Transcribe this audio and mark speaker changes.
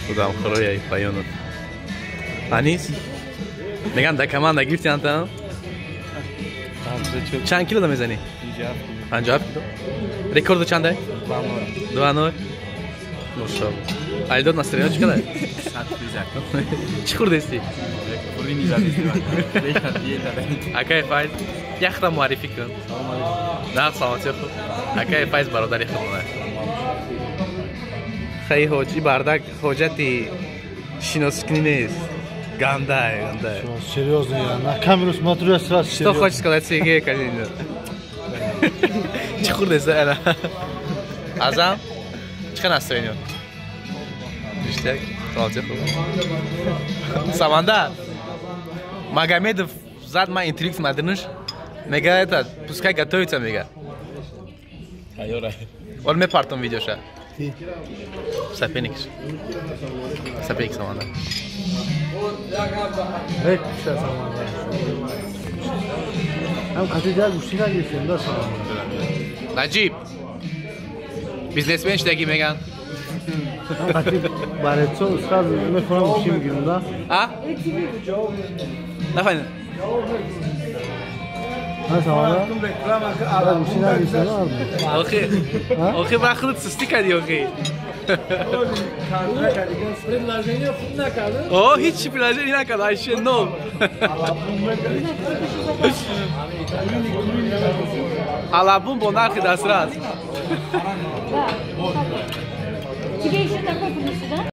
Speaker 1: Худам хӯрояи паёнов. Анис? Мегам да команда гирифти анта? Чанд кило да мезанӣ? 57 кило. Рекорду чанда? 2-0. Мошалло. Айдор настроение чӣ қадар? Чӣ хӯрдести? Акай Файз, яхта муаррифӣ кун. На, саломатӣ хуб. Акай Файз бародари худмона. Хай ҳоҷи бардак ҳоҷати шиносикунӣ нест. Гандай, гандай.
Speaker 2: Серьезно, я на камеру смотрю, я сразу
Speaker 1: серьезно. Что хочешь сказать Сергей Калинин? Чӣ хӯрдест? Азам? Чӣ қадар настроение? Ништяк. Саломатӣ хуб. Самандар. Магомедов зад ман интервью мадинуш. Мега это, пускай готовится, мега. Он мепартом видеоша. Соперник. Соперник Самандар.
Speaker 2: Мекуша Самандар. Ҳам қати як гӯштӣ нагирифтем да Самандар.
Speaker 1: Наҷиб. Бизнесмен шудаги меган.
Speaker 2: Қати барецо сразу мехӯрам гӯштӣ мегирам да.
Speaker 1: А? Нафаҳмидам.
Speaker 2: На Самандар? Гӯштӣ нагирифтем да.
Speaker 1: Охи. Охи ба худат сустӣ кардӣ охи.
Speaker 3: Предложение хуб накард.
Speaker 1: О, ҳеҷ предложение накард, айше нов. Алабум бо нархи дастрас.
Speaker 4: Тебе еще такой принесу, да?